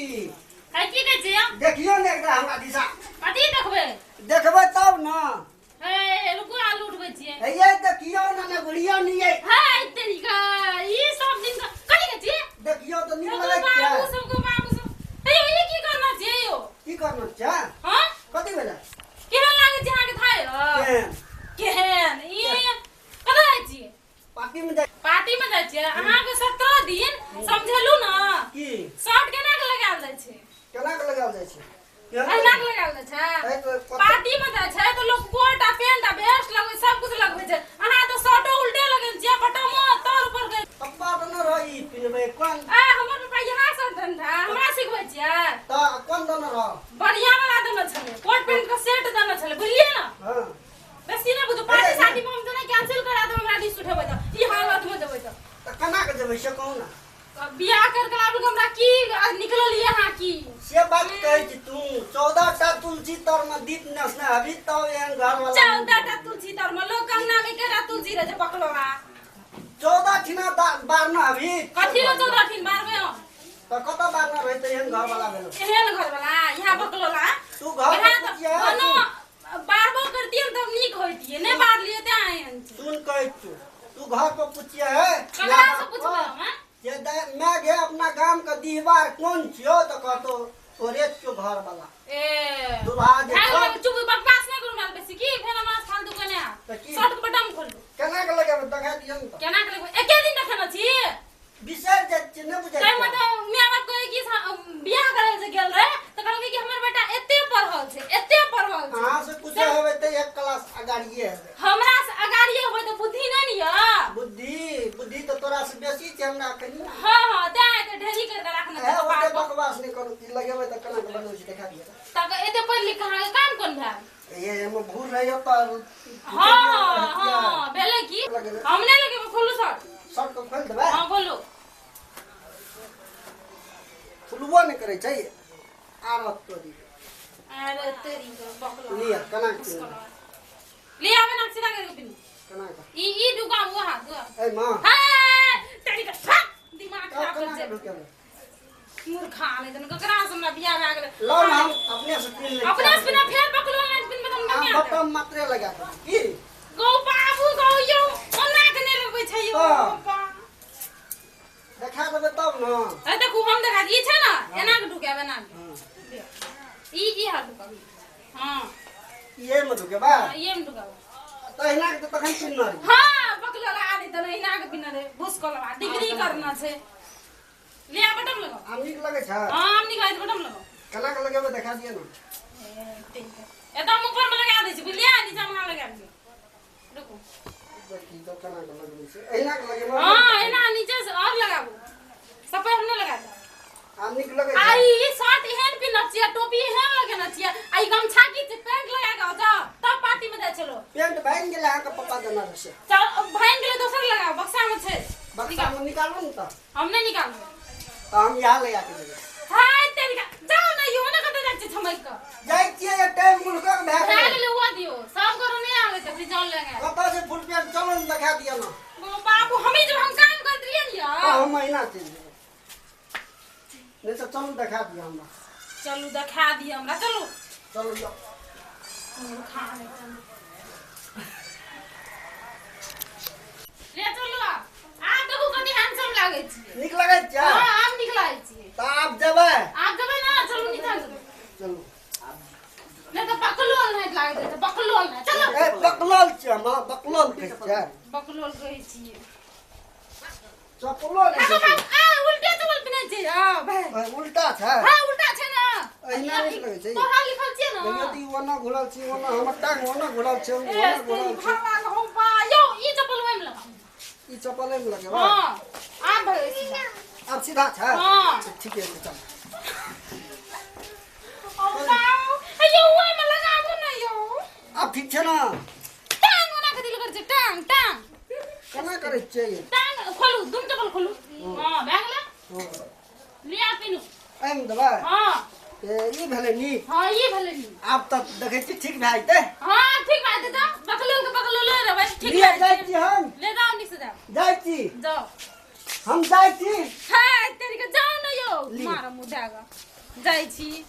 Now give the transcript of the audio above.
है की कहै छियै? देखियौ ने एकटा हमरा दिशा। कथी देखबै? देखबै तब ने। हे रुकू, आलू उठबै छियै। हे ये देखियौ ने, ने घुरियौ ने ये। है तरीका ई सब दिन का कथी कहै छियै? देखियौ तऽ नीक गो लगै छै। बाबू सब, गो बाबू सब, हे यौ, ई की करना छियै यौ? की करना छै? हँ, कथी भेलै? केहन लागै छै अहाँके थाय? केहन? केहन ई? कतऽ जाइ छियै? पार्टी में जाइ। पार्टी में जाइ छियै? अहाँके 17 दिन समझेलू ने। की? शर्ट केना के लगायल जाइ छै? केना के लगायल जाइ छै? एना के लगायल जाइ छै। ए, तऽ कतऽ- पार्टी में जाइ छै तऽ लोक कोट आ पेंट आ वेस्ट लगबै, सब कुछ लगबै छै। अहाँ तऽ शर्टो उल्टे लगेने छियै, बटमो तर ऊपर के। पप्पा तऽ नहि रह ई पिन्हबै कोन? ए, हमर पापा यहाँ शर्ट देने रहै, हमरा सिखबै छियै? तऽ कोन देने रह? बढ़िया वाला देने छलै, कोट पेंट के सेट देने छलै, बुझलियै ने? हँ। बेसी नहि बुझू। पार्टी शादी में हम जेना कैंसिल करा देब, हमरा लिस्ट उठेबै तऽ ई हालत में जेबै तऽ। तऽ केना के जेबै से कहू ने। तऽ बियाह करके लाबू के हमरा की आ, निकलल ये अहाँ की? से बात कहै छी तू 14 टा तुलसी तर में दीप नेसने हबी तब एहन घर वाला। 14 टा तुलसी तर में लोग अंगना में केरा तुलसी रहे छै पकड़ोला। 14 ठिना बारना हबी। कथी लो 14 ठिन बारबै हम? तऽ कतऽ बारना रहै तऽ एहन घर वाला भेलो? एहन घर वाला यहाँ बकलोला। तू घर यहाँ पर तऽ पुछिहे, कोनो बारबो करतियै तब नीक होइतियै, नहि बारलियै तें एहन छै। सुन, कहै छियौ, तू घर पर पुछिहे। ककरा से पुछबै हम, आँय? जे माय गे, अपना गाम के दीवार कोन छियौ तऽ कहतो तोरे छियौ घर वाला। ए दुल्हा जे भए छौ। गेलै, चुप, बकवास नहि करू हमरा बेसी की फेर हमरा से फालतू कोने आ। तऽ की? शर्ट के बटन खोलू। केना के लगेबै, देखा दियौ ने तऽ। केना के लगबै? एके दिन देखने छी। बिसरि जाइ छियै, नहि बुझै तै छियै। मतलब माय बाप कहै कि बियाह करै से गेल रहे तऽ कहलकै कि हमर बेटा एते पढ़ल छै, एते पढ़ल छै। अहाँ से पूछे हेबै तऽ एक क्लास अगाड़िए हेबै। हमरा से अगाड़िए होय तऽ बुद्धि नहि ने यऽ? बुद्धि, बुद्धि तऽ तोरा से बेसी छै हमरा कनि। हँ हँ, तें एते ढेरी करि कऽ राखने हे छै ओते कपार पर। बकवास नहि करू। ई लगेबै तऽ केना के लगबै छै, देखा दिअ। तब एते पढ़ि लिख कऽ अहाँके काम कोन भेल? ये एहिमे भूल रहैया तऽ। हँ हँ, भेलै की? लगेबै। हम नहि लगेबै, खोलू शर्ट। शर्ट के खोलि देबै? हँ, खोलू। खुलबो नहि करै छै आरत तोरी। अरे तेरी के बकला। लिअ, केना के पिन्हबै? ले आबे ना, सीधा करके पिन्हू। केना के? ई ढुकाउ, वो हाथ वो हाथ। एहिमे? हे तेरी के, हट, दिमाग तब खराब केना कर के छै। ढुकेबै? मूर्खा नहि तन ककरा से हमरा बियाह भए गेलै। लौ ने, हम अपने से पिन्ह लै। अपने से बिना फेर बकलो नहि पिन्हबै तऽ हम हम नहि। बटम मात्रे लगा देबै की? गौ बाबू गौ, यौ ओना के नहि लगबै छै यौ। हँ। बाबा। देखा देबै तब ने। ए देखू, हम देखा ई छै ने, एना के ढुकाएब, एना के। हँ। ई ई हाथ ढुकाबी, हँ। इहे मे ढुकेबै? हँ, इहे मे ढुकाबू। तऽ एहिना के तऽ तखन पिन्हने रहियै। हाँ, बकलो लगा दे तऽ एना के पिन्हने रहे भूस कलवा, डिग्री करना छै। ले आ, बटम लगाओ। आम नीक लगै छै? हाँ, आम नीक लागै छै, बटम लगाओ। केना के लगेबै, देखा दिअ ने। एकदम ऊपर में लगा दै छी, बुझलियै? नीचा में अहाँ लगा दियौ, रुकू। देखी तऽ केना के लगबै छै, एहिना के लगेबै? हाँ, एना नीचे से और लगाबू, सब पर हम नहीं लगा देब। आम नीक लगै आ छै? ई शर्ट एहन पिन्हब छियै, टोपी एहन लगेने छियै, आ ई गमछा की छै? पैंट लगा के जाओ तब पार्टी में जाइ छलो। पेंट भागि गेलै, अहाँके पप्पा देने रहै से। चल, भागि गेलै, दोसर लगाओ, बक्सा में छै। बक्सा मे निकालू ने तऽ। हम नहीं निकालबै। तऽ हम इएह लगा के देबै। हाय तेरी का, जाओ ने यौ, ने कतऽ जाइ छियै छमकि कऽ? जाइ छियै, जे टाइम मुल्कक भए भए गेलै। गेलै, हुआ दियौ, सब करू नहि आबै तऽ फिर जान लगा। कतऽ छै फुल पेंट? चलू ने, देखा दिअ ने। गो बाबू, हमी जब हम काम करैत रहियै ने यौ। तऽ हम महीना चलि जेबै, नहि तऽ चलू, देखा दिअ हमरा। चलू, देखा दिअ हमरा, चलू। चलू यौ। मूर्खा नहि चलू। ले चलू आब, आब देखू कते हैंडसम लागै छियै। नीक लगै छै? हँ, आब नीक लागै छियै। तऽ आब जेबै? आब जेबै ने, चलू नीचा चलू। चलू। नहि तऽ बकलोल नहि लागैत रहै छै, बकलोल नहि, चलू। ए, बकलोल छियै हम, बकलोल कहै छियै? बकलोल कहै छियै। चप्पलो नहि आ, छै। आ, उल्टे चप्पल पिन्है छियै, आ, भाइ। ए, उल्टा छै? हँ, उल्टा छै ने। एहिना नीक लगै छै। तोहरा लिखल छियै ने। देखियौ तऽ ई ओना घुरल छै, ओना हमर टांग ओना घुरल छै, ए, ओना घुरल छै। भाला हम बा यौ, ई चप्पल ओहिमे लगाउ। ई चप्पले मे लगेबै? हँ, आब भऽ गेलै सीधा। आब सीधा छै? हँ। ठीके छै, चल। ओ बाउ, हे यौ, ओहिमे लगाबू ने यौ। आब ठीक छै ने? टांग ओना कथी लए करै छै? टांग, टांग। केना करै छियै? टांग खोलू, दुनू चप्पल खोलू। हँ, भए गेलै। हँ। लिया पिनू। एहिमे देबै? हँ। ए, ई भेलै नीक। हँ, ई भेलै नीक। आब तऽ देखै छी ठीक भए जेतै। हँ, ठीक भए जेतै, जाउ। बकलोल के बकलोले रहबै, ठीक लिअ, भए जाइ जेतै। छी हम। ले जाउ, नीक से जाउ। जाइ छी। जाउ। हम जाइ छी। है तेरी के जाउ ने यौ। ली। मार मुँह दए कऽ जाइ छी।